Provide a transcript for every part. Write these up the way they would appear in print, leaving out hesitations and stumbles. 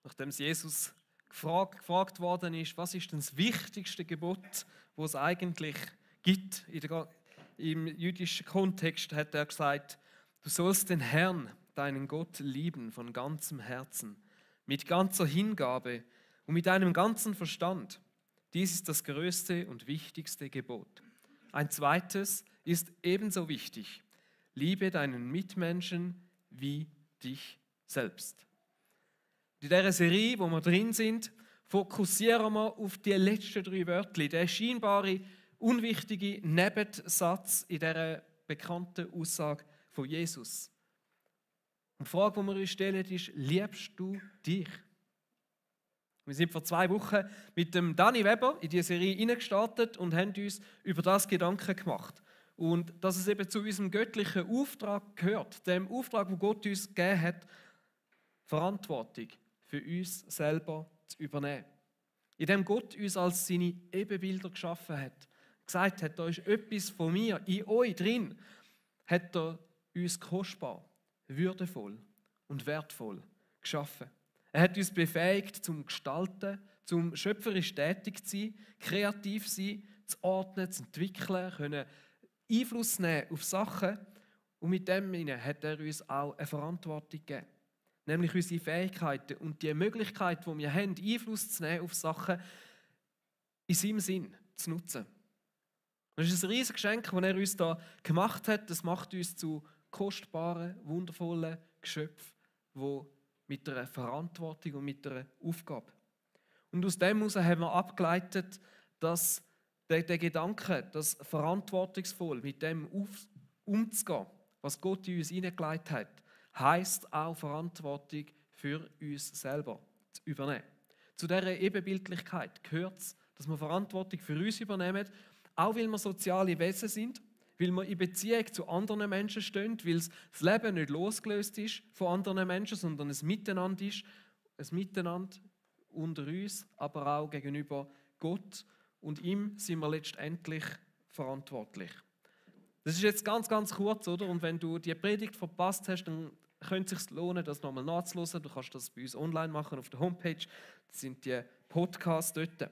nachdem Jesus gefragt worden ist, was ist denn das wichtigste Gebot, das es eigentlich gibt. Im jüdischen Kontext hat er gesagt, du sollst den Herrn, deinen Gott, lieben von ganzem Herzen, mit ganzer Hingabe und mit deinem ganzen Verstand. Dies ist das größte und wichtigste Gebot. Ein zweites ist ebenso wichtig. Liebe deinen Mitmenschen wie dich selbst. In dieser Serie, wo wir drin sind, fokussieren wir auf die letzten 3 Wörter, den scheinbare, unwichtige Nebensatz in dieser bekannten Aussage von Jesus. Und die Frage, die wir uns stellen, ist, liebst du dich? Wir sind vor 2 Wochen mit dem Dani Weber in diese Serie hineingestartet und haben uns über das Gedanken gemacht. Und dass es eben zu unserem göttlichen Auftrag gehört, dem Auftrag, den Gott uns gegeben hat, Verantwortung für uns selber zu übernehmen. Indem Gott uns als seine Ebenbilder geschaffen hat, gesagt hat, da ist etwas von mir in euch drin, hat er uns kostbar, würdevoll und wertvoll geschaffen. Er hat uns befähigt zum Gestalten, zum schöpferisch tätig zu sein, kreativ zu sein, zu ordnen, zu entwickeln, können Einfluss nehmen auf Sachen. Und mit dem hat er uns auch eine Verantwortung gegeben. Nämlich unsere Fähigkeiten und die Möglichkeit, die wir haben, Einfluss zu nehmen auf Sachen, in seinem Sinn zu nutzen. Das ist ein riesiges Geschenk, das er uns da gemacht hat. Das macht uns zu kostbaren, wundervollen Geschöpfen, die mit einer Verantwortung und mit einer Aufgabe. Und aus dem heraus haben wir abgeleitet, dass der Gedanke, das verantwortungsvoll mit dem umzugehen, was Gott in uns hineingelegt hat, heisst auch Verantwortung für uns selber zu übernehmen. Zu dieser Ebenbildlichkeit gehört es, dass wir Verantwortung für uns übernehmen, auch weil wir soziale Wesen sind, weil wir in Beziehung zu anderen Menschen stehen, weil das Leben nicht losgelöst ist von anderen Menschen, sondern ein Miteinander ist, ein Miteinander unter uns, aber auch gegenüber Gott. Und ihm sind wir letztendlich verantwortlich. Das ist jetzt ganz, ganz kurz, oder? Und wenn du die Predigt verpasst hast, dann könnte es sich lohnen, das nochmal nachzuhören. Du kannst das bei uns online machen auf der Homepage. Das sind die Podcasts dort.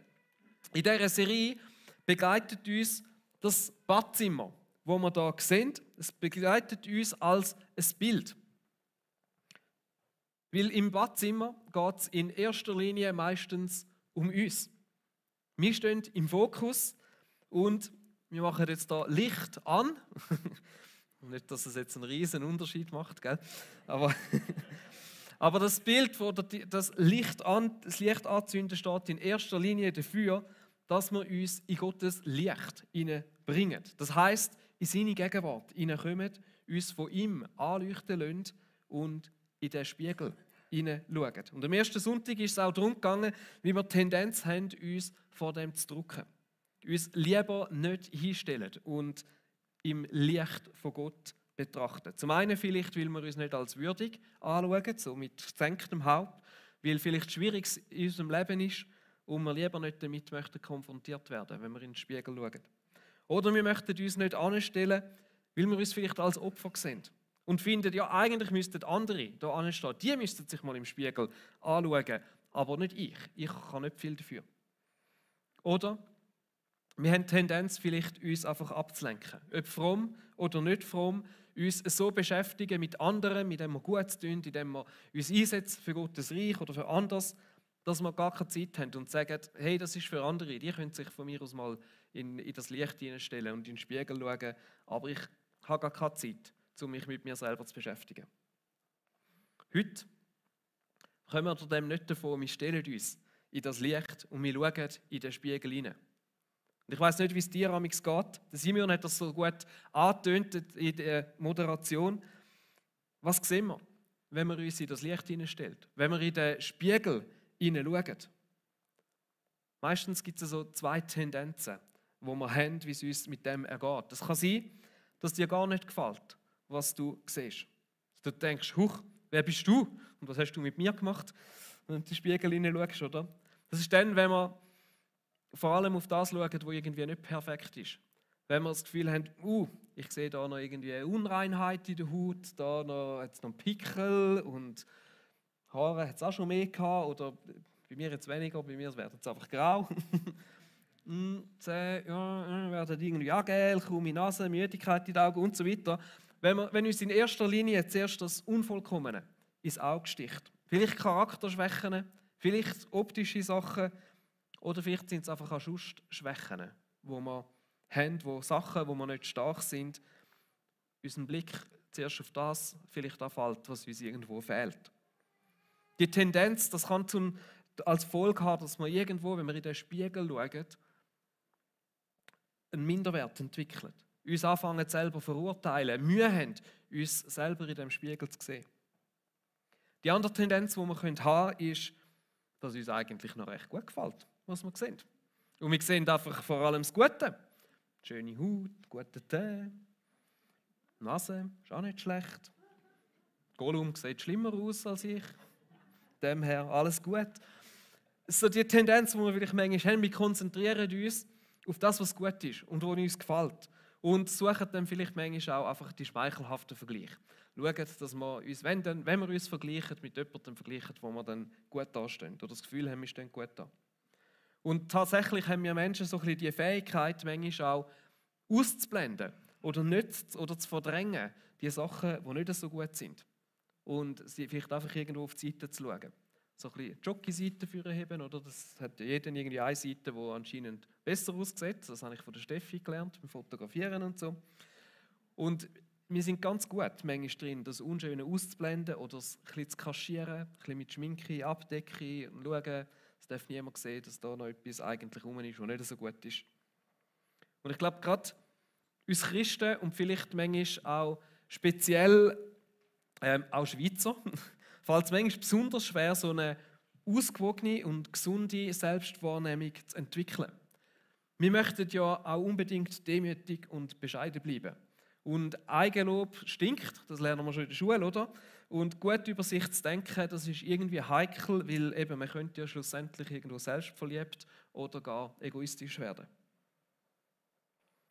In dieser Serie begleitet uns das Badzimmer, wo wir hier sehen. Es begleitet uns als ein Bild. Weil im Badzimmer geht es in erster Linie meistens um uns. Wir stehen im Fokus und wir machen jetzt hier Licht an. Nicht, dass es jetzt einen riesen Unterschied macht, gell? Aber das Bild, wo das Licht anzünden, steht in erster Linie dafür, dass wir uns in Gottes Licht hineinbringen. Das heisst, in seine Gegenwart hineinkommen, uns von ihm anleuchten lassen und in den Spiegel hineinschauen. Und am ersten Sonntag ist es auch darum gegangen, wie wir die Tendenz haben, uns vor dem zu drücken. Uns lieber nicht hinstellen und im Licht von Gott betrachten. Zum einen vielleicht, weil wir uns nicht als würdig anschauen, so mit gesenktem Haupt, weil vielleicht schwierig in unserem Leben ist und wir lieber nicht damit möchten konfrontiert werden, wenn wir in den Spiegel schauen. Oder wir möchten uns nicht anstellen, weil wir uns vielleicht als Opfer sehen und finden, ja, eigentlich müssten andere da anstehen. Die müssten sich mal im Spiegel anschauen, aber nicht ich. Ich kann nicht viel dafür. Oder wir haben die Tendenz, vielleicht uns einfach abzulenken. Ob fromm oder nicht fromm, uns so beschäftigen mit anderen, mit dem wir gut tun, indem wir uns einsetzen für Gottes Reich oder für anderes, dass wir gar keine Zeit haben und sagen, hey, das ist für andere, die können sich von mir aus mal in das Licht hineinstellen und in den Spiegel schauen, aber ich habe gar keine Zeit, um mich mit mir selber zu beschäftigen. Heute kommen wir dem nicht davon, wir stellen uns in das Licht und wir schauen in den Spiegel hinein. Und ich weiss nicht, wie es dir amigs geht. Der Simeon hat das so gut angetönt in der Moderation. Was sehen wir, wenn wir uns in das Licht hineinstellen? Wenn wir in den Spiegel hineinschauen? Meistens gibt es so 2 Tendenzen, die wir haben, wie es uns mit dem ergeht. Das kann sein, dass dir gar nicht gefällt, was du siehst. Dass du denkst, huch, wer bist du? Und was hast du mit mir gemacht? Wenn du in den Spiegel hineinschaust, oder? Das ist dann, wenn wir vor allem auf das schauen, was irgendwie nicht perfekt ist. Wenn wir das Gefühl haben, ich sehe da noch irgendwie eine Unreinheit in der Haut, da noch, jetzt noch einen Pickel und Haare hat es auch schon mehr gehabt, oder bei mir jetzt weniger, bei mir werden es einfach grau. Zähne werden irgendwie auch gel, krumme Nase, Müdigkeit in den Augen und so weiter. Wenn uns in erster Linie zuerst das Unvollkommene ins Auge sticht, vielleicht Charakterschwächen, vielleicht optische Sachen oder vielleicht sind es einfach auch sonst Schwächen, wo wir haben, Sachen, wo wir nicht stark sind, unseren Blick zuerst auf das vielleicht anfällt, was uns irgendwo fehlt. Die Tendenz, das kann als Folge haben, dass wir irgendwo, wenn wir in den Spiegel schauen, einen Minderwert entwickeln, uns anfangen selber verurteilen, Mühe haben, uns selber in dem Spiegel zu sehen. Die andere Tendenz, die wir haben können, ist, dass uns eigentlich noch recht gut gefällt, was wir sehen. Und wir sehen einfach vor allem das Gute. Schöne Haut, gute Tee, Nase, ist auch nicht schlecht. Gollum sieht schlimmer aus als ich. Dem her alles gut. So die Tendenz, die wir vielleicht manchmal haben, wir konzentrieren uns auf das, was gut ist und was uns gefällt. Und suchen dann vielleicht manchmal auch einfach die schmeichelhaften Vergleiche. Schauen, dass wir uns, wenn wir uns vergleichen, mit jemandem vergleichen, wo wir dann gut dastehen oder das Gefühl haben, wir stehen gut da. Und tatsächlich haben wir Menschen so ein bisschen die Fähigkeit, manchmal auch auszublenden oder zu verdrängen, die Sachen, die nicht so gut sind. Und sie vielleicht einfach irgendwo auf die Seite zu schauen. So ein bisschen Jockey-Seite führen, oder? Das hat jeder irgendwie eine Seite, die anscheinend besser aussieht. Das habe ich von der Steffi gelernt, beim Fotografieren und so. Und wir sind ganz gut manchmal drin, das Unschöne auszublenden oder es ein bisschen zu kaschieren, ein bisschen mit Schminke abdecken und schauen, es darf niemand sehen, dass da noch etwas eigentlich rum ist, was nicht so gut ist. Und ich glaube, gerade uns Christen und vielleicht manchmal auch speziell auch Schweizer, fällt es manchmal besonders schwer, so eine ausgewogene und gesunde Selbstwahrnehmung zu entwickeln. Wir möchten ja auch unbedingt demütig und bescheiden bleiben. Und Eigenlob stinkt, das lernen wir schon in der Schule, oder? Und gut über sich zu denken, das ist irgendwie heikel, weil eben man könnte ja schlussendlich irgendwo selbstverliebt oder gar egoistisch werden.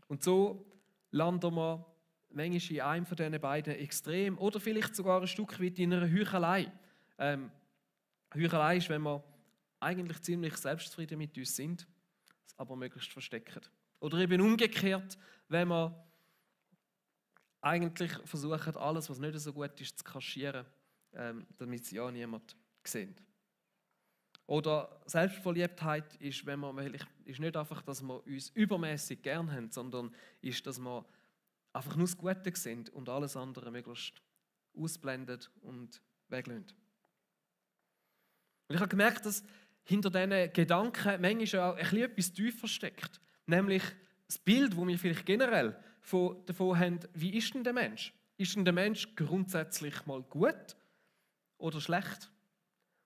Und so landen wir manchmal in einem von diesen beiden Extremen oder vielleicht sogar ein Stück weit in einer Heuchelei. Heuchelei ist, wenn wir eigentlich ziemlich selbstzufrieden mit uns sind, es aber möglichst verstecken. Oder eben umgekehrt, wenn wir eigentlich versuchen, alles, was nicht so gut ist, zu kaschieren, damit es ja niemand sieht. Oder Selbstverliebtheit ist, ist nicht einfach, dass wir uns übermäßig gern haben, sondern ist, dass wir einfach nur das Gute sehen und alles andere möglichst ausblendet und weglösen. Und ich habe gemerkt, dass hinter diesen Gedanken manchmal auch etwas tiefer steckt. Nämlich das Bild, das wir vielleicht generell davon haben, wie ist denn der Mensch? Ist denn der Mensch grundsätzlich mal gut oder schlecht?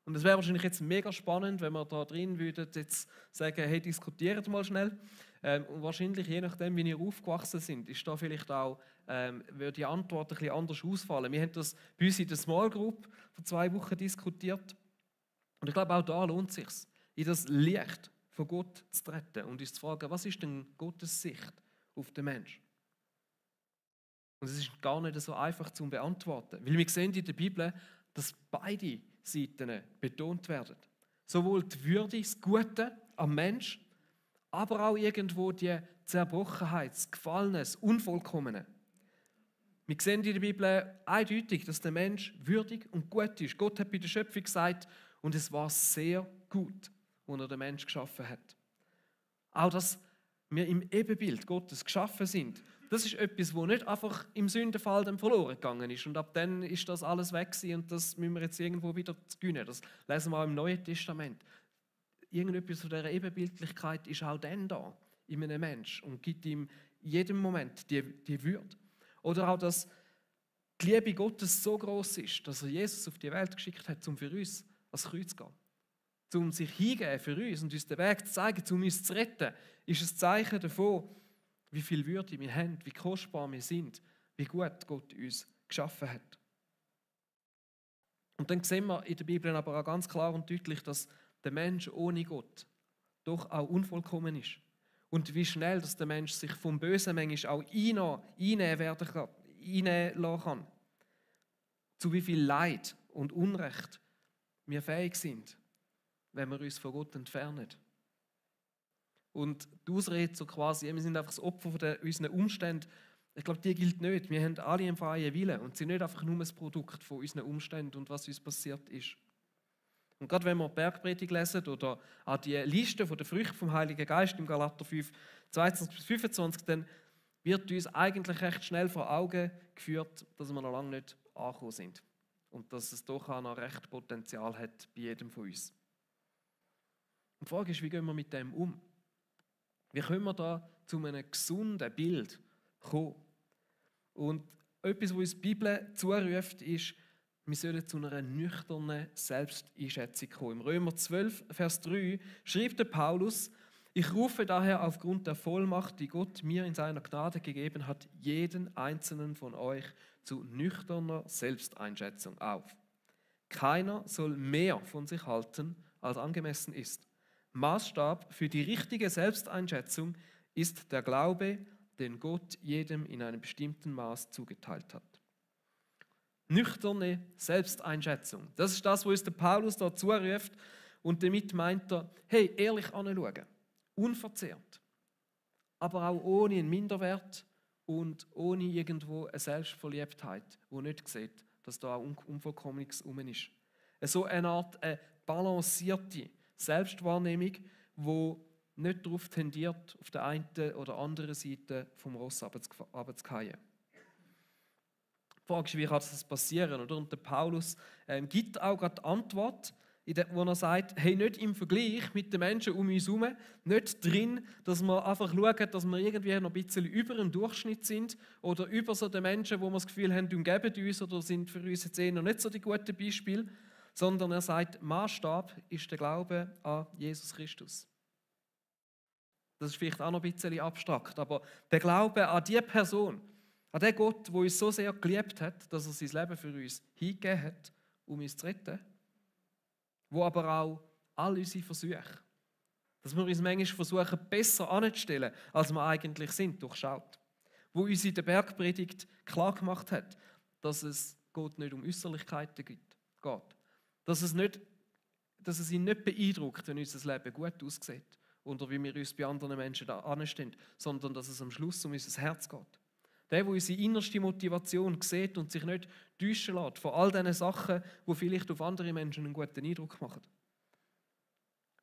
Und es wäre wahrscheinlich jetzt mega spannend, wenn wir da drin würden jetzt sagen, hey, diskutiert mal schnell. Und wahrscheinlich, je nachdem, wie ihr aufgewachsen sind, ist da vielleicht auch, würde die Antwort ein bisschen anders ausfallen. Wir haben das bei uns in der Small Group vor 2 Wochen diskutiert. Und ich glaube, auch da lohnt es sich, in das Licht von Gott zu treten und uns zu fragen, was ist denn Gottes Sicht auf den Menschen? Und es ist gar nicht so einfach zu beantworten, weil wir sehen in der Bibel, dass beide Seiten betont werden. Sowohl die Würde, das Gute am Mensch, aber auch irgendwo die Zerbrochenheit, das Gefallene, das Unvollkommene. Wir sehen in der Bibel eindeutig, dass der Mensch würdig und gut ist. Gott hat bei der Schöpfung gesagt, und es war sehr gut, als er den Mensch geschaffen hat. Auch, dass wir im Ebenbild Gottes geschaffen sind, das ist etwas, das nicht einfach im Sündenfall dann verloren gegangen ist. Und ab dann ist das alles weg und das müssen wir jetzt irgendwo wieder gewinnen. Das lesen wir auch im Neuen Testament. Irgendetwas von dieser Ebenbildlichkeit ist auch dann da, in einem Menschen und gibt ihm in jedem Moment die Würde. Oder auch, dass die Liebe Gottes so groß ist, dass er Jesus auf die Welt geschickt hat, um für uns ans Kreuz zu gehen. Um sich hingeben für uns und uns den Weg zu zeigen, um uns zu retten, ist ein Zeichen davon, wie viel Würde wir haben, wie kostbar wir sind, wie gut Gott uns geschaffen hat. Und dann sehen wir in der Bibel aber auch ganz klar und deutlich, dass der Mensch ohne Gott doch auch unvollkommen ist. Und wie schnell dass der Mensch sich vom Bösen manchmal auch einnehmen lassen kann. Zu wie viel Leid und Unrecht wir fähig sind, wenn wir uns von Gott entfernen. Und die Ausrede so quasi, wir sind einfach das Opfer von unseren Umständen, ich glaube, die gilt nicht. Wir haben alle einen freien Willen und sind nicht einfach nur das Produkt von unseren Umständen und was uns passiert ist. Und gerade wenn wir die Bergpredigt lesen oder auch die Liste der Früchte vom Heiligen Geist im Galater 5, 22-25, dann wird uns eigentlich recht schnell vor Augen geführt, dass wir noch lange nicht angekommen sind. Und dass es doch auch noch recht Potenzial hat bei jedem von uns. Und die Frage ist, wie gehen wir mit dem um? Wie können wir da zu einem gesunden Bild kommen? Und etwas, was uns die Bibel zuruft, ist, wir sollen zu einer nüchternen Selbsteinschätzung kommen. Im Römer 12, Vers 3 schreibt der Paulus: Ich rufe daher aufgrund der Vollmacht, die Gott mir in seiner Gnade gegeben hat, jeden einzelnen von euch zu nüchterner Selbsteinschätzung auf. Keiner soll mehr von sich halten, als angemessen ist. Maßstab für die richtige Selbsteinschätzung ist der Glaube, den Gott jedem in einem bestimmten Maß zugeteilt hat. Nüchterne Selbsteinschätzung. Das ist das, was uns der Paulus da zuruft. Und damit meint er, hey, ehrlich anschauen, unverzerrt, aber auch ohne einen Minderwert und ohne irgendwo eine Selbstverliebtheit, die nicht sieht, dass da auch Unvollkommenes rum ist. So eine Art balancierte Selbstwahrnehmung, die nicht darauf tendiert, auf der einen oder anderen Seite vom Ross runterzufallen. Die Frage ist, wie kann das passieren? Oder? Und der Paulus gibt auch gerade die Antwort, wo er sagt, hey, nicht im Vergleich mit den Menschen um uns herum, nicht drin, dass wir einfach schauen, dass wir irgendwie noch ein bisschen über dem Durchschnitt sind oder über so den Menschen, wo wir das Gefühl haben, die umgeben uns oder sind für uns jetzt noch nicht so die guten Beispiele, sondern er sagt, Maßstab ist der Glaube an Jesus Christus. Das ist vielleicht auch noch ein bisschen abstrakt, aber der Glaube an die Person, an den Gott, der uns so sehr geliebt hat, dass er sein Leben für uns hingegeben hat, um uns zu retten, wo aber auch all unsere Versuche, dass wir uns manchmal versuchen, besser anzustellen, als wir eigentlich sind, durchschaut. Wo uns in der Bergpredigt klar gemacht hat, dass es Gott nicht um Äußerlichkeiten geht. Dass es ihn nicht beeindruckt, wenn unser Leben gut aussieht oder wie wir uns bei anderen Menschen da anstehen, sondern dass es am Schluss um unser Herz geht. Der unsere innerste Motivation sieht und sich nicht täuschen lässt von all diesen Sachen, die vielleicht auf andere Menschen einen guten Eindruck machen.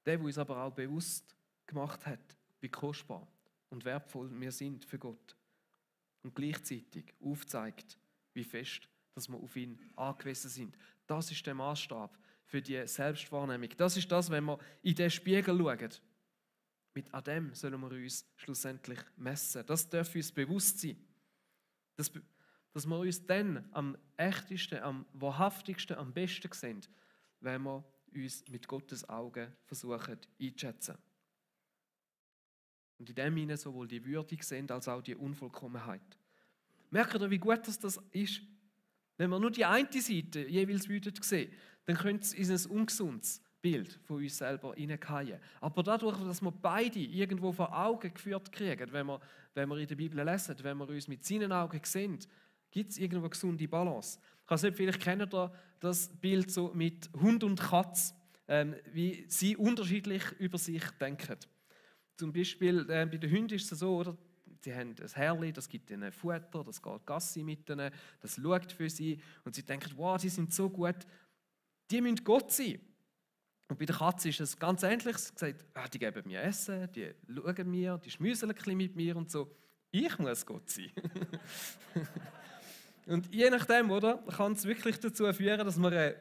Der uns aber auch bewusst gemacht hat, wie kostbar und wertvoll wir sind für Gott. Und gleichzeitig aufzeigt, wie fest dass wir auf ihn angewiesen sind. Das ist der Maßstab für die Selbstwahrnehmung. Das ist das, wenn wir in den Spiegel schauen. An dem sollen wir uns schlussendlich messen. Das darf uns bewusst sein. Dass wir uns dann am echtesten, am wahrhaftigsten, am besten sehen, wenn wir uns mit Gottes Augen versuchen einzuschätzen. Und in dem hinein sowohl die Würde sehen, als auch die Unvollkommenheit. Merkt ihr, wie gut das ist? Wenn wir nur die eine Seite jeweils sehen, dann könnte es in ein ungesundes Bild von uns selber hineingehen. Aber dadurch, dass wir beide irgendwo vor Augen geführt kriegen, wenn wir in der Bibel lesen, wenn wir uns mit seinen Augen sehen, gibt es irgendwo eine gesunde Balance. Ich weiß nicht, vielleicht kennt ihr das Bild so mit Hund und Katz, wie sie unterschiedlich über sich denken. Zum Beispiel bei den Hunden ist es so, oder? Sie haben ein Herrli, das gibt ihnen Futter, das geht Gassi mit ihnen, das schaut für sie und sie denken, wow, die sind so gut, die müssen Gott sein. Und bei der Katze ist es ganz ähnlich. Sie sagt, die geben mir Essen, die schauen mir, die schmüseln ein bisschen mit mir und so. Ich muss Gott sein. Und je nachdem, oder, kann es wirklich dazu führen, dass wir eine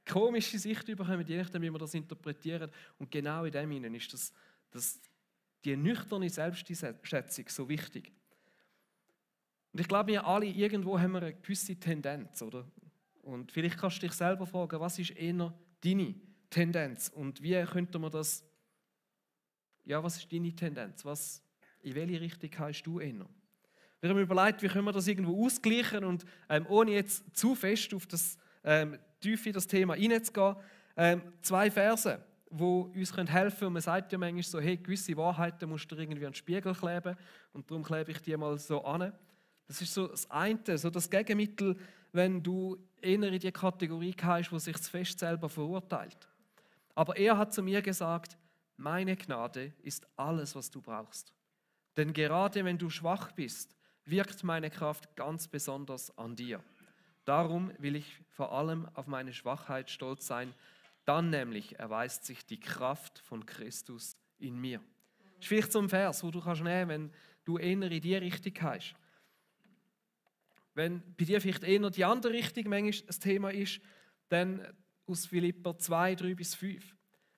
komische Sicht bekommen, je nachdem, wie wir das interpretieren. Und genau in dem hinein ist die nüchterne Selbstschätzung so wichtig. Und ich glaube, wir alle irgendwo haben eine gewisse Tendenz, oder? Und vielleicht kannst du dich selber fragen, was ist eher deine Tendenz und wie könnte man das, was ist deine Tendenz, in welche Richtung hast du eher? Wir haben überlegt, wie können wir das irgendwo ausgleichen und ohne jetzt zu fest auf das tief in das Thema hineinzugehen, 2 Verse, die uns helfen können. Und man sagt ja manchmal so, hey, gewisse Wahrheiten musst du irgendwie an den Spiegel kleben und darum klebe ich die mal so an. Das ist so das eine, so das Gegenmittel wenn du eher in die Kategorie gehst, wo sich zu fest selber verurteilt. Aber er hat zu mir gesagt, meine Gnade ist alles, was du brauchst. Denn gerade wenn du schwach bist, wirkt meine Kraft ganz besonders an dir. Darum will ich vor allem auf meine Schwachheit stolz sein. Dann nämlich erweist sich die Kraft von Christus in mir. Das ist vielleicht so ein Vers, wo du kannst nehmen, wenn du eher in die Richtung hast. Wenn bei dir vielleicht eher die andere Richtung manchmal das Thema ist, dann aus Philipper 2, 3-5.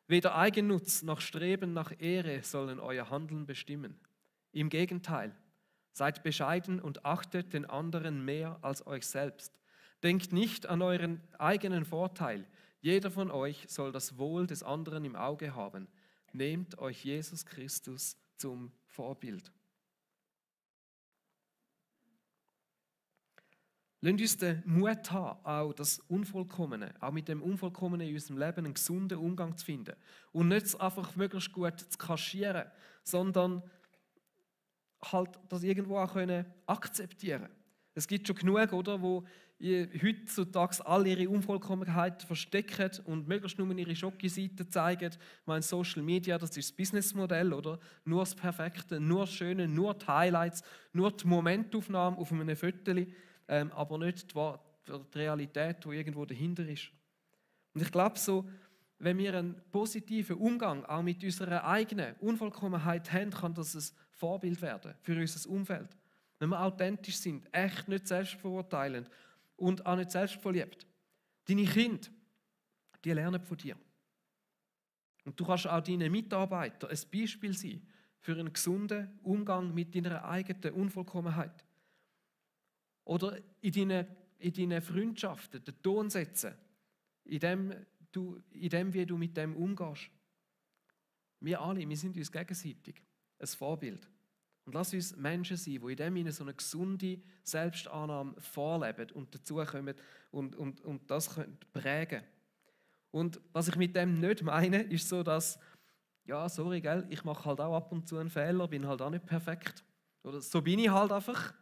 Weder Eigennutz noch Streben nach Ehre sollen euer Handeln bestimmen. Im Gegenteil, seid bescheiden und achtet den anderen mehr als euch selbst. Denkt nicht an euren eigenen Vorteil. Jeder von euch soll das Wohl des anderen im Auge haben. Nehmt euch Jesus Christus zum Vorbild. Lasst uns den Mut haben, auch das Unvollkommene, auch mit dem Unvollkommenen in unserem Leben einen gesunden Umgang zu finden. Und nicht einfach möglichst gut zu kaschieren, sondern halt das irgendwo auch akzeptieren. Es gibt schon genug, oder, wo heutzutage alle ihre Unvollkommenheit verstecken und möglichst nur ihre Schocke-Seite zeigen. Ich meine, Social Media, das ist das Businessmodell, oder? Nur das Perfekte, nur das Schöne, nur die Highlights, nur die Momentaufnahme auf einem Foto, aber nicht die Realität, die irgendwo dahinter ist. Und ich glaube so, wenn wir einen positiven Umgang auch mit unserer eigenen Unvollkommenheit haben, kann das ein Vorbild werden für unser Umfeld. Wenn wir authentisch sind, echt nicht selbstverurteilend und auch nicht selbstverliebt. Deine Kinder, die lernen von dir. Und du kannst auch deinen Mitarbeitern ein Beispiel sein für einen gesunden Umgang mit deiner eigenen Unvollkommenheit. Oder in deinen Freundschaften den Ton setzen, in dem, wie du mit dem umgehst. Wir alle, wir sind uns gegenseitig ein Vorbild. Und lass uns Menschen sein, die in dem so eine gesunde Selbstannahme vorleben und dazukommen und das prägen können. Und was ich mit dem nicht meine, ist so, dass, ja, sorry, gell, ich mache halt auch ab und zu einen Fehler, bin halt auch nicht perfekt. Oder so bin ich halt einfach.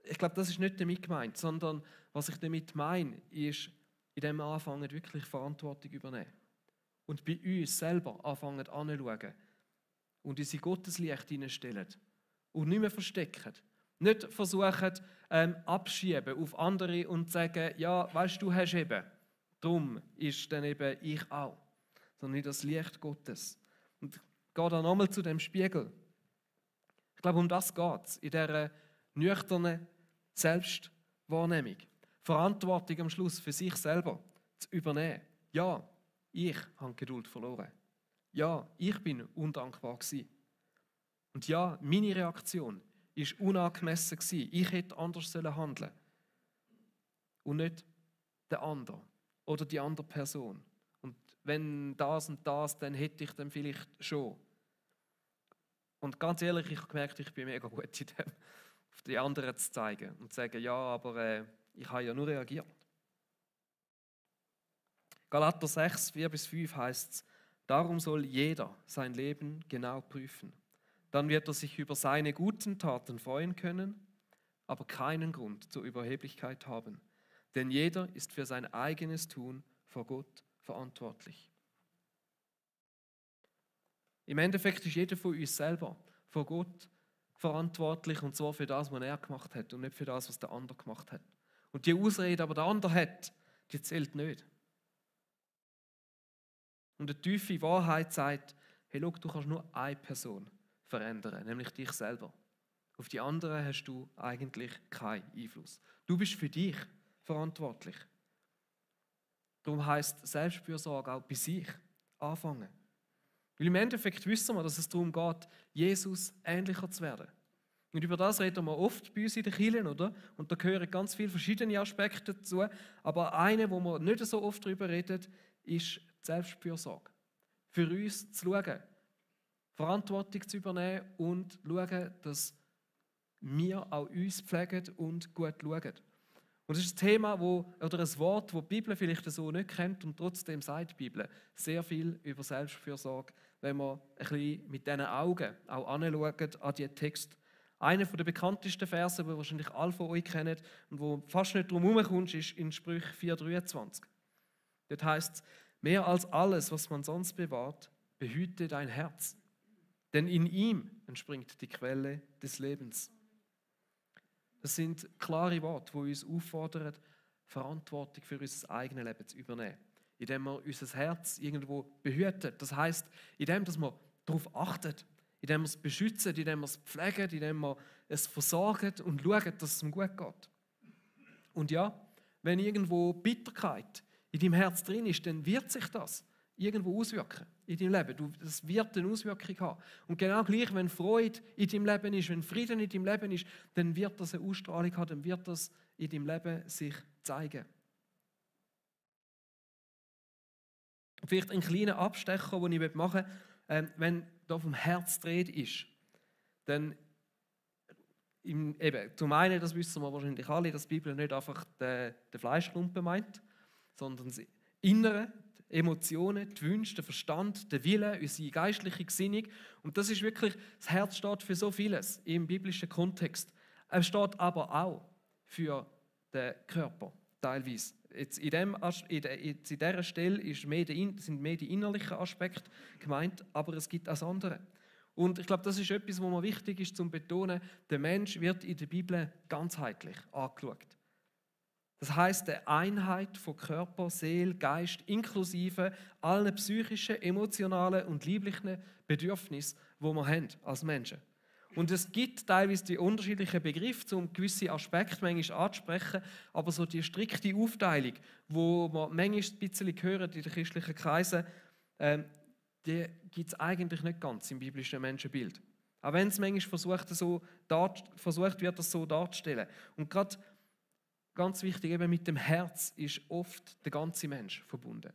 Ich glaube, das ist nicht damit gemeint, sondern was ich damit meine, ist, in dem anfangen wirklich Verantwortung übernehmen. Und bei uns selber anfangen anzuschauen und unsere Gotteslicht hineinstellen. Und nicht mehr verstecken. Nicht versuchen, abschieben auf andere und sagen, ja, weißt du, hast eben. Darum ist dann eben ich auch. Sondern in das Licht Gottes. Und ich gehe dann nochmal zu dem Spiegel. Ich glaube, um das geht es in dieser nüchternen Selbstwahrnehmung. Verantwortung am Schluss für sich selber zu übernehmen. Ja, ich habe Geduld verloren. Ja, ich bin undankbar gewesen. Und ja, meine Reaktion war unangemessen gewesen. Ich hätte anders handeln sollen. Und nicht der andere oder die andere Person. Und wenn das und das, dann hätte ich dann vielleicht schon. Und ganz ehrlich, ich habe gemerkt, ich bin mega gut in dem, auf die anderen zu zeigen und zu sagen, ja, aber ich habe ja nur reagiert. Galater 6, 4-5 heißt es, darum soll jeder sein Leben genau prüfen. Dann wird er sich über seine guten Taten freuen können, aber keinen Grund zur Überheblichkeit haben. Denn jeder ist für sein eigenes Tun vor Gott verantwortlich. Im Endeffekt ist jeder von uns selber vor Gott verantwortlich, und zwar für das, was er gemacht hat und nicht für das, was der andere gemacht hat. Und die Ausrede, aber der andere hat, die zählt nicht. Und die tiefe Wahrheit sagt, hey, schau, du kannst nur eine Person verändern, nämlich dich selber. Auf die anderen hast du eigentlich keinen Einfluss. Du bist für dich verantwortlich. Darum heisst Selbstfürsorge auch bei sich anfangen. Weil im Endeffekt wissen wir, dass es darum geht, Jesus ähnlicher zu werden. Und über das reden wir oft bei uns in den Kirchen, oder? Und da gehören ganz viele verschiedene Aspekte dazu. Aber eine, wo wir nicht so oft darüber reden, ist die Selbstfürsorge. Für uns zu schauen, Verantwortung zu übernehmen und zu schauen, dass wir auch uns pflegen und gut schauen. Und das ist ein Thema, oder ein Wort, das die Bibel vielleicht so nicht kennt, und trotzdem sagt die Bibel sehr viel über Selbstfürsorge, wenn wir ein bisschen mit diesen Augen auch anschauen an die Text. Einer der bekanntesten Verse, den wahrscheinlich alle von euch kennen und wo fast nicht drum herumkommst, ist in Sprüche 4,23. Dort heißt es, mehr als alles, was man sonst bewahrt, behüte dein Herz, denn in ihm entspringt die Quelle des Lebens. Das sind klare Worte, die uns auffordern, Verantwortung für unser eigenes Leben zu übernehmen. Indem wir unser Herz irgendwo behüten. Das heisst, indem wir darauf achten, indem wir es beschützen, indem wir es pflegen, indem wir es versorgen und schauen, dass es ihm gut geht. Und ja, wenn irgendwo Bitterkeit in deinem Herz drin ist, dann wird sich das irgendwo auswirken in deinem Leben. Das wird eine Auswirkung haben. Und genau gleich, wenn Freude in deinem Leben ist, wenn Frieden in deinem Leben ist, dann wird das eine Ausstrahlung haben, dann wird das in deinem Leben sich zeigen. Vielleicht ein kleiner Abstecher, den ich machen möchte, wenn da vom Herz die Rede ist, dann eben, zum einen, das wissen wir wahrscheinlich alle, dass die Bibel nicht einfach den Fleischklumpen meint, sondern das Innere, die Emotionen, die Wünsche, den Verstand, den Willen, unsere geistliche Gesinnung. Und das ist wirklich, das Herz steht für so vieles im biblischen Kontext. Es steht aber auch für den Körper, teilweise. Jetzt in dieser Stelle sind mehr die innerlichen Aspekte gemeint, aber es gibt auch das andere. Und ich glaube, das ist etwas, was mir wichtig ist zu betonen. Der Mensch wird in der Bibel ganzheitlich angeschaut. Das heisst, eine Einheit von Körper, Seele, Geist, inklusive allen psychischen, emotionalen und lieblichen Bedürfnissen, die wir haben als Menschen. Und es gibt teilweise die unterschiedlichen Begriffe, um gewisse Aspekte manchmal anzusprechen, aber so die strikte Aufteilung, wo man manchmal ein bisschen hören in den christlichen Kreisen, die gibt es eigentlich nicht ganz im biblischen Menschenbild. Auch wenn es manchmal versucht wird, das so darzustellen. Und gerade ganz wichtig, eben mit dem Herz ist oft der ganze Mensch verbunden.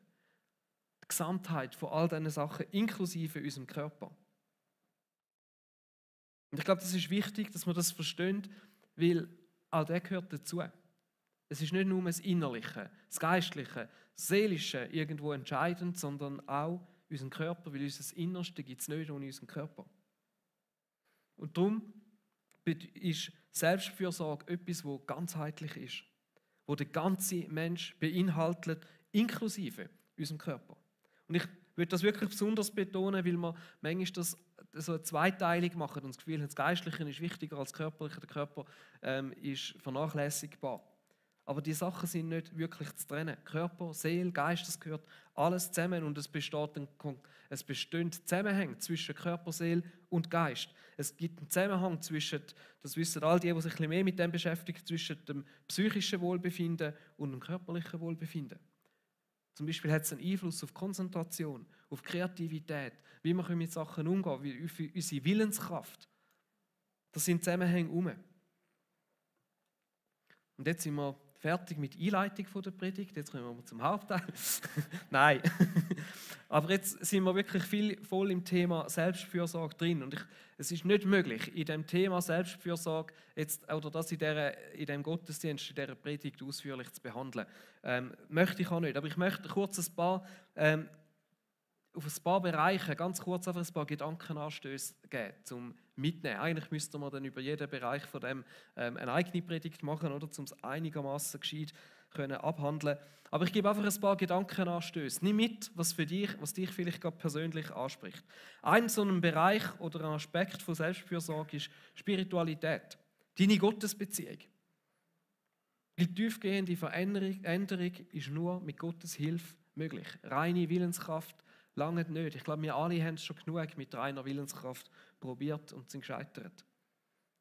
Die Gesamtheit von all diesen Sachen, inklusive unserem Körper. Und ich glaube, das ist wichtig, dass man das versteht, weil auch der gehört dazu. Es ist nicht nur das Innerliche, das Geistliche, das Seelische irgendwo entscheidend, sondern auch unseren Körper, weil unser Innerste gibt es nicht ohne unseren Körper. Und darum ist Selbstfürsorge etwas, das ganzheitlich ist, wo der ganze Mensch beinhaltet, inklusive unserem Körper. Und ich würde das wirklich besonders betonen, weil man manchmal das so zweiteilig machen und das Gefühl, das Geistliche ist wichtiger als das Körperliche, der Körper ist vernachlässigbar. Aber die Sachen sind nicht wirklich zu trennen. Körper, Seele, Geist, das gehört alles zusammen und es bestehen Zusammenhänge zwischen Körper, Seele und Geist. Es gibt einen Zusammenhang zwischen, das wissen all die sich ein bisschen mehr mit dem beschäftigen, zwischen dem psychischen Wohlbefinden und dem körperlichen Wohlbefinden. Zum Beispiel hat es einen Einfluss auf Konzentration, auf Kreativität, wie wir mit Sachen umgehen, wie auf unsere Willenskraft. Das sind Zusammenhänge herum. Und jetzt sind wir fertig mit der Einleitung der Predigt. Jetzt kommen wir zum Hauptteil. Nein. Aber jetzt sind wir wirklich voll im Thema Selbstfürsorge drin. Und es ist nicht möglich, in dem Thema Selbstfürsorge jetzt, oder das in dem Gottesdienst, in dieser Predigt ausführlich zu behandeln. Möchte ich auch nicht. Aber ich möchte kurz auf ein paar Bereiche, ganz kurz einfach ein paar Gedankenanstöße geben, zum Mitnehmen. Eigentlich müsste man dann über jeden Bereich von dem eine eigene Predigt machen, oder, um es einigermaßen gescheit abhandeln. Aber ich gebe einfach ein paar Gedankenanstöße. Nimm mit, was dich vielleicht gerade persönlich anspricht. Ein so ein Bereich oder ein Aspekt von Selbstfürsorge ist Spiritualität, deine Gottesbeziehung. Die tiefgehende Veränderung ist nur mit Gottes Hilfe möglich. Reine Willenskraft lange nicht. Ich glaube, wir alle haben es schon genug mit reiner Willenskraft probiert und sind gescheitert.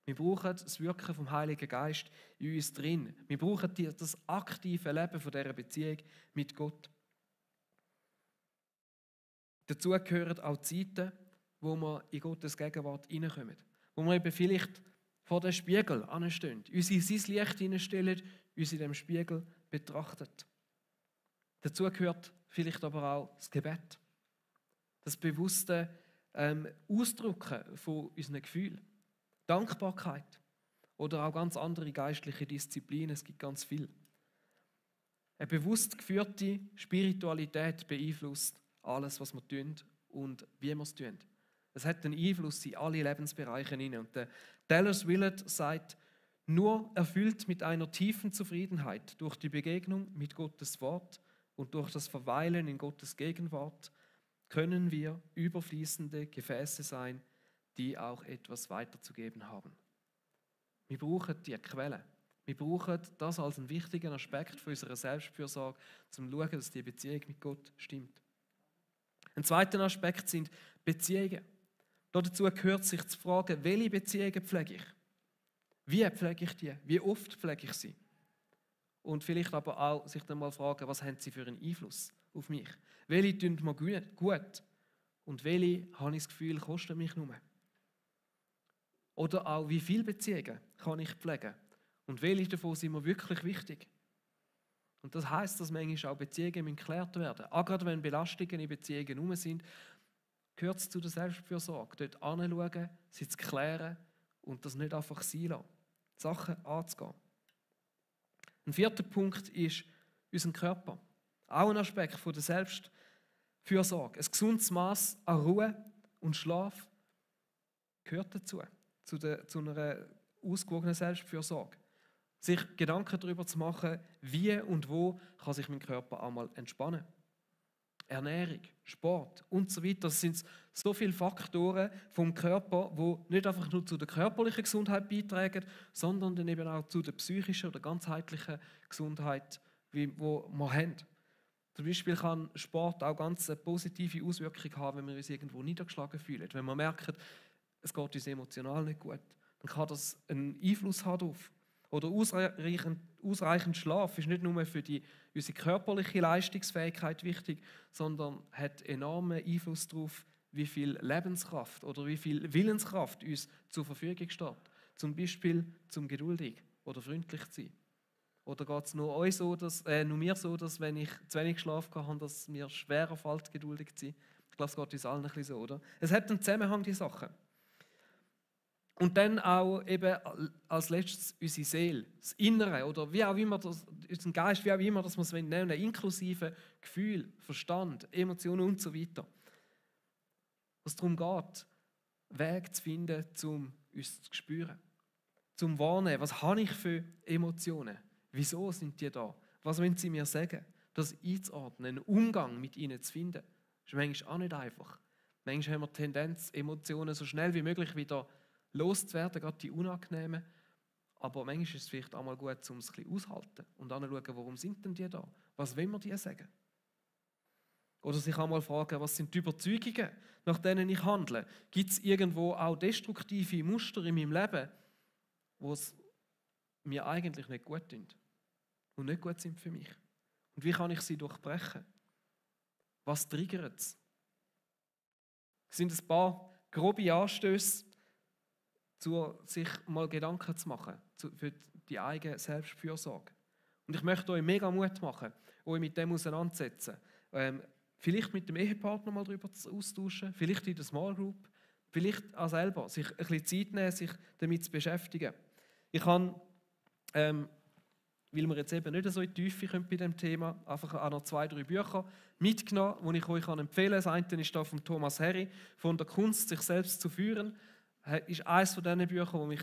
Wir brauchen das Wirken vom Heiligen Geist in uns drin. Wir brauchen das aktive Leben von dieser Beziehung mit Gott. Dazu gehören auch Zeiten, wo wir in Gottes Gegenwart hineinkommen. Wo wir eben vielleicht vor dem Spiegel anstehen, uns in sein Licht hineinstellen, uns in dem Spiegel betrachten. Dazu gehört vielleicht aber auch das Gebet. Das bewusste Ausdrücken von unseren Gefühlen. Dankbarkeit oder auch ganz andere geistliche Disziplinen, es gibt ganz viel. Eine bewusst geführte Spiritualität beeinflusst alles, was wir tun und wie wir es tun. Es hat einen Einfluss in alle Lebensbereiche hinein. Und der Dallas Willard sagt, nur erfüllt mit einer tiefen Zufriedenheit durch die Begegnung mit Gottes Wort und durch das Verweilen in Gottes Gegenwart können wir überfließende Gefäße sein, die auch etwas weiterzugeben haben. Wir brauchen die Quelle. Wir brauchen das als einen wichtigen Aspekt für unsere Selbstfürsorge, um zu schauen, dass die Beziehung mit Gott stimmt. Ein zweiter Aspekt sind Beziehungen. Dazu gehört sich zu fragen, welche Beziehungen pflege ich? Wie pflege ich die? Wie oft pflege ich sie? Und vielleicht aber auch sich dann mal fragen, was haben sie für einen Einfluss auf mich? Welche tun mir gut? Und welche, habe ich das Gefühl, kosten mich nur? Oder auch, wie viele Beziehungen kann ich pflegen? Und welche davon sind mir wirklich wichtig? Und das heisst, dass manchmal auch Beziehungen geklärt werden. Auch gerade wenn Belastungen in Beziehungen herum sind, gehört es zu der Selbstfürsorge. Dort hinzuschauen, sie zu klären und das nicht einfach sein lassen. Die Sachen anzugehen. Ein vierter Punkt ist unser Körper. Auch ein Aspekt von der Selbstfürsorge. Ein gesundes Maß an Ruhe und Schlaf gehört dazu. Zu einer ausgewogenen Selbstfürsorge. Sich Gedanken darüber zu machen, wie und wo kann sich mein Körper einmal entspannen. Ernährung, Sport und so weiter. Das sind so viele Faktoren vom Körper, die nicht einfach nur zu der körperlichen Gesundheit beitragen, sondern dann eben auch zu der psychischen oder ganzheitlichen Gesundheit, die wir haben. Zum Beispiel kann Sport auch ganz eine positive Auswirkungen haben, wenn wir uns irgendwo niedergeschlagen fühlen. Wenn wir merken, es geht uns emotional nicht gut, dann kann das einen Einfluss haben darauf. Oder ausreichend Schlaf ist nicht nur für unsere körperliche Leistungsfähigkeit wichtig, sondern hat enormen Einfluss darauf, wie viel Lebenskraft oder wie viel Willenskraft uns zur Verfügung steht. Zum Beispiel zum geduldig oder freundlich zu sein. Oder geht es nur mir so, dass wenn ich zu wenig Schlaf habe, dass es mir schwerer fällt, geduldig zu sein? Ich glaube, es geht uns allen ein bisschen so, oder? Es hat einen Zusammenhang, die Sachen. Und dann auch eben als letztes unsere Seele, das Innere oder wie auch immer, unseren Geist, wie auch immer, dass wir es nennen, inklusive Gefühl, Verstand, Emotionen und so weiter. Was darum geht, Wege zu finden, um uns zu spüren, zum Wahrnehmen, was habe ich für Emotionen, wieso sind die da, was wollen sie mir sagen, das einzuordnen, einen Umgang mit ihnen zu finden, ist manchmal auch nicht einfach. Manchmal haben wir die Tendenz, Emotionen so schnell wie möglich wieder loszuwerden, gerade die unangenehmen. Aber manchmal ist es vielleicht auch mal gut, um es ein bisschen auszuhalten und anzuschauen, warum sind denn die da? Was wollen wir dir sagen? Oder sich auch mal fragen, was sind die Überzeugungen, nach denen ich handle? Gibt es irgendwo auch destruktive Muster in meinem Leben, die es mir eigentlich nicht gut tun und nicht gut sind für mich? Und wie kann ich sie durchbrechen? Was triggert es? Es sind ein paar grobe Anstöße, sich mal Gedanken zu machen für die eigene Selbstfürsorge. Und ich möchte euch mega Mut machen, euch mit dem auseinanderzusetzen. Vielleicht mit dem Ehepartner mal darüber austauschen, vielleicht in der Small Group, vielleicht auch selber, sich ein bisschen Zeit nehmen, sich damit zu beschäftigen. Ich habe, weil wir jetzt eben nicht so in die Tiefe kommen bei diesem Thema, einfach auch noch 2, 3 Bücher mitgenommen, die ich euch empfehlen kann. Das eine ist da von Thomas Harry, von der Kunst, sich selbst zu führen. Ist eines von diesen Büchern, das mich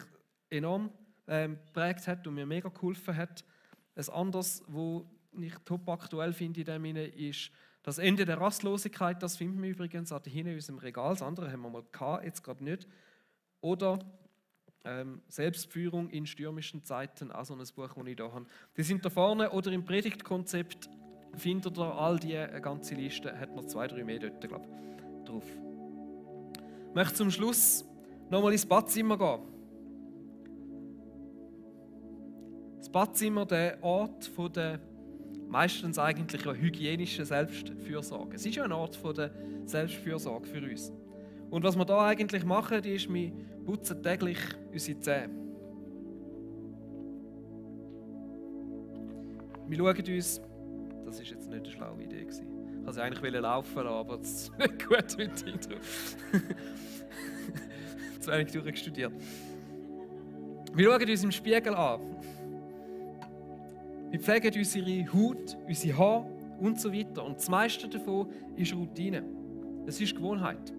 enorm geprägt hat und mir mega geholfen hat. Ein anderes, das ich top aktuell finde in dem Sinne, ist «Das Ende der Rastlosigkeit». Das finden wir übrigens auch hinten in unserem Regal. Das andere haben wir mal gehabt, jetzt gerade nicht. Oder «Selbstführung in stürmischen Zeiten», auch so ein Buch, das ich hier habe. Die sind da vorne oder im Predigtkonzept findet ihr all die, eine ganze Liste, hat noch 2, 3 mehr dort, glaube ich, drauf. Ich möchte zum Schluss nochmal ins Badzimmer gehen. Das Badzimmer, der Ort von der meistens eigentlich hygienischen Selbstfürsorge. Es ist ja ein Ort von der Selbstfürsorge für uns. Und was wir da eigentlich machen, ist, wir putzen täglich unsere Zähne. Wir schauen uns, das ist jetzt nicht eine schlaue Idee gewesen. Ich wollte eigentlich laufen lassen, aber das ist nicht gut mit dir. Zu wenig durchgestudiert. Wir schauen uns im Spiegel an. Wir pflegen unsere Haut, unsere Haare und so weiter. Und das meiste davon ist Routine. Es ist Gewohnheit.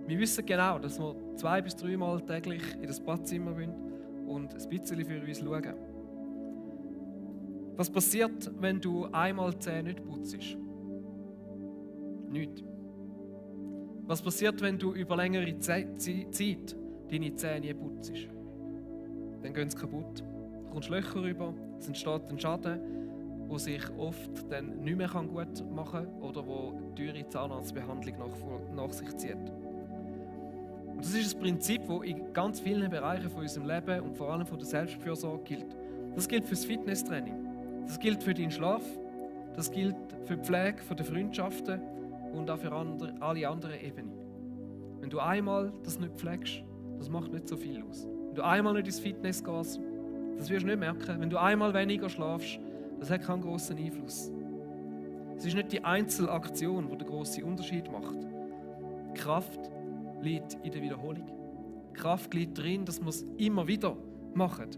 Wir wissen genau, dass wir 2 bis 3 Mal täglich in das Badzimmer wollen und ein bisschen für uns schauen. Was passiert, wenn du einmal die Zähne nicht putzt? Nichts. Was passiert, wenn du über längere Zeit deine Zähne nie putzt? Dann gehen sie kaputt. Du kommst Löcher rüber, es entsteht ein Schaden, der sich oft dann nicht mehr gut machen kann oder wo teure Zahnarztbehandlung nach sich zieht. Und das ist ein Prinzip, das in ganz vielen Bereichen von unserem Leben und vor allem von der Selbstfürsorge gilt. Das gilt für das Fitnesstraining, das gilt für deinen Schlaf, das gilt für die Pflege der Freundschaften und auch für alle anderen Ebenen. Wenn du einmal das nicht pflegst, das macht nicht so viel aus. Wenn du einmal nicht ins Fitness gehst, das wirst du nicht merken. Wenn du einmal weniger schlafst, das hat keinen grossen Einfluss. Es ist nicht die Einzelaktion, die den grossen Unterschied macht. Die Kraft liegt in der Wiederholung. Die Kraft liegt darin, dass wir es immer wieder machen.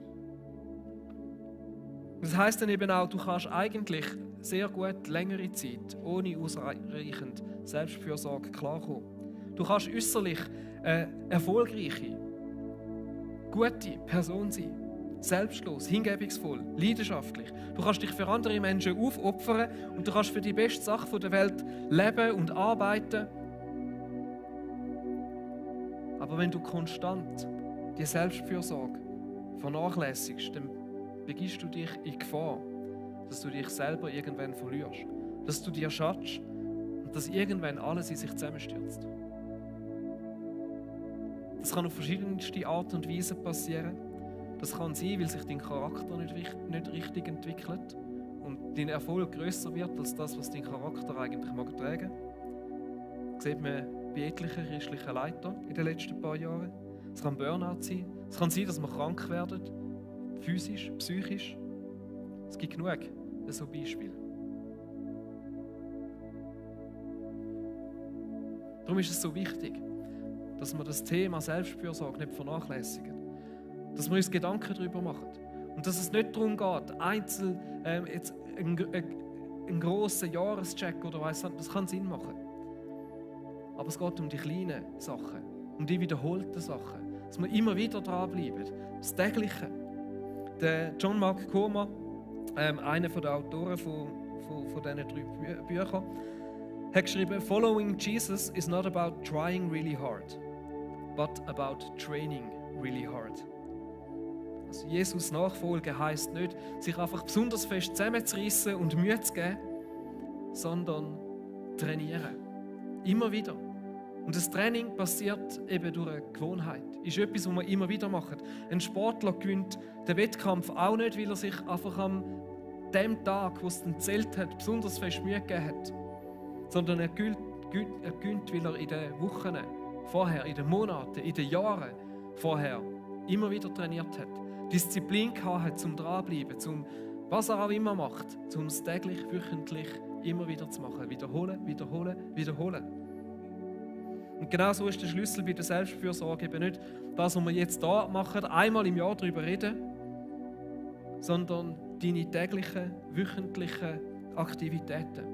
Das heisst dann eben auch, du kannst eigentlich sehr gut längere Zeit ohne ausreichend Selbstfürsorge klarkommen. Du kannst äußerlich eine erfolgreiche, gute Person sein. Selbstlos, hingebungsvoll, leidenschaftlich. Du kannst dich für andere Menschen aufopfern und du kannst für die beste Sache der Welt leben und arbeiten. Aber wenn du konstant die Selbstfürsorge vernachlässigst, dann begibst du dich in Gefahr, dass du dich selber irgendwann verlierst. Dass du dir schadest und dass irgendwann alles in sich zusammenstürzt. Das kann auf verschiedenste Art und Weise passieren. Das kann sein, weil sich dein Charakter nicht richtig entwickelt und dein Erfolg grösser wird als das, was dein Charakter eigentlich mag tragen. Das sieht man bei etlichen christlichen Leitern in den letzten paar Jahren. Es kann Burnout sein. Es kann sein, dass wir krank werden, physisch, psychisch. Es gibt genug so Beispiele. Darum ist es so wichtig, dass wir das Thema Selbstfürsorge nicht vernachlässigen. Dass wir uns Gedanken darüber machen. Und dass es nicht darum geht, jetzt einen grossen Jahrescheck oder weiss nicht, das kann Sinn machen. Aber es geht um die kleinen Sachen, um die wiederholten Sachen. Dass wir immer wieder dranbleiben. Das Tägliche. Der John Mark Comer, einer der Autoren von diesen 3 Büchern, hat geschrieben: Following Jesus is not about trying really hard, but about training really hard. Also Jesus nachfolgen heisst nicht, sich einfach besonders fest zusammenzureissen und Mühe zu geben, sondern trainieren. Immer wieder. Und das Training passiert eben durch eine Gewohnheit. Ist etwas, was wir immer wieder machen. Ein Sportler gewinnt den Wettkampf auch nicht, weil er sich einfach an dem Tag, wo es dann zählt hat, besonders fest Mühe gegeben hat. Sondern er gewinnt, weil er in den Wochen vorher, in den Monaten, in den Jahren vorher immer wieder trainiert hat. Disziplin gehabt hat, zum dranbleiben, zum was er auch immer macht, um es täglich, wöchentlich immer wieder zu machen. Wiederholen, wiederholen, wiederholen. Und genau so ist der Schlüssel bei der Selbstfürsorge eben nicht das, was wir jetzt hier machen, einmal im Jahr darüber reden, sondern deine täglichen, wöchentlichen Aktivitäten,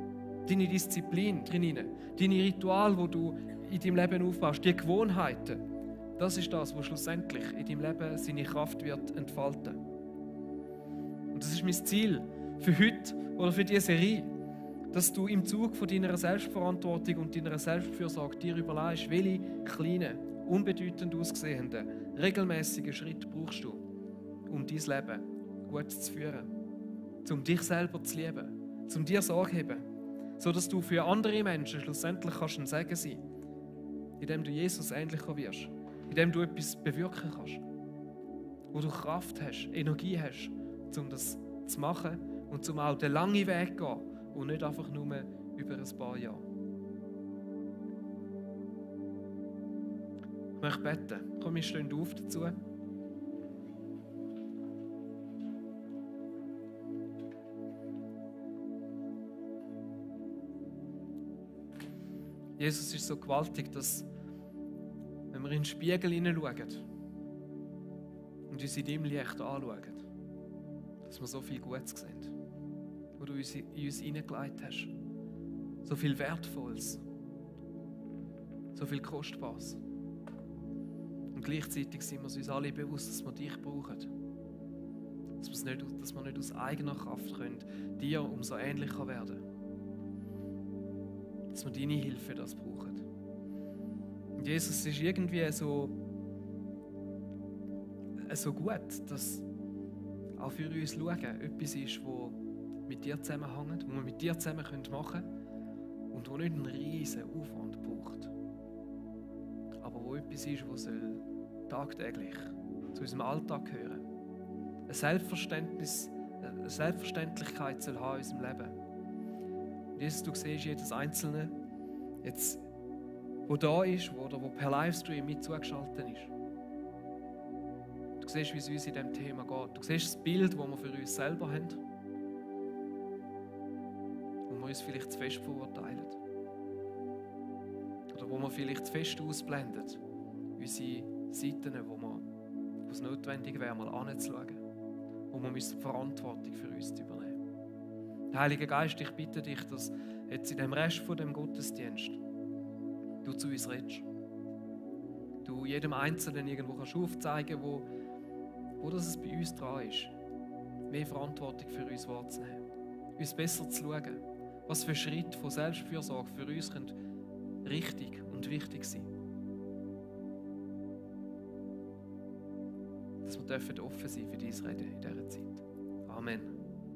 deine Disziplin drinnen, deine Rituale, die du in deinem Leben aufbaust, die Gewohnheiten. Das ist das, was schlussendlich in deinem Leben seine Kraft wird entfalten. Und das ist mein Ziel für heute oder für diese Serie, dass du im Zug von deiner Selbstverantwortung und deiner Selbstfürsorge dir überlegst, welche kleinen, unbedeutend aussehenden, regelmäßigen Schritte brauchst du, um dein Leben gut zu führen, um dich selber zu lieben, um dir Sorge zu haben, sodass du für andere Menschen schlussendlich kannst ein Segen sein, indem du Jesus ähnlicher wirst, indem du etwas bewirken kannst, wo du Kraft hast, Energie hast, um das zu machen und um auch den langen Weg zu gehen und nicht einfach nur über ein paar Jahre. Ich möchte beten. Komm, wir stehen auf dazu. Jesus ist so gewaltig, dass, wenn wir in den Spiegel hineinschauen und uns in deinem Licht anschauen, dass wir so viel Gutes sehen, was du in uns hineingelegt hast. So viel Wertvolles. so viel Kostbares. Und gleichzeitig sind wir uns alle bewusst, dass wir dich brauchen. Dass wir nicht aus eigener Kraft können, dir umso ähnlicher werden. Dass wir deine Hilfe für das brauchen. Und Jesus, es ist irgendwie so gut, dass auch für uns schauen etwas ist, was mit dir zusammenhängt, was wir mit dir zusammen machen können und wo nicht einen riesen Aufwand braucht. Aber wo etwas ist, was tagtäglich zu unserem Alltag gehören. Eine Selbstverständlichkeit soll haben in unserem Leben. Und Jesus, du siehst jedes Einzelne, jetzt, wo da ist oder wo per Livestream mit zugeschaltet ist. Du siehst, wie es uns in diesem Thema geht. Du siehst das Bild, das wir für uns selber haben. Wo wir uns vielleicht zu fest verurteilen. Oder wo wir vielleicht zu fest ausblenden. Unsere Seiten, wo es notwendig wäre, mal anzuschauen. Wo wir die Verantwortung für uns zu übernehmen. Heiliger Geist, ich bitte dich, dass jetzt in dem Rest von dem Gottesdienst du zu uns redest. Du jedem Einzelnen irgendwo kannst aufzeigen, wo das bei uns dran ist, mehr Verantwortung für uns wahrzunehmen, uns besser zu schauen, was für Schritte von Selbstfürsorge für uns richtig und wichtig sein können. Dass wir offen sein für dein Reden in dieser Zeit. Amen.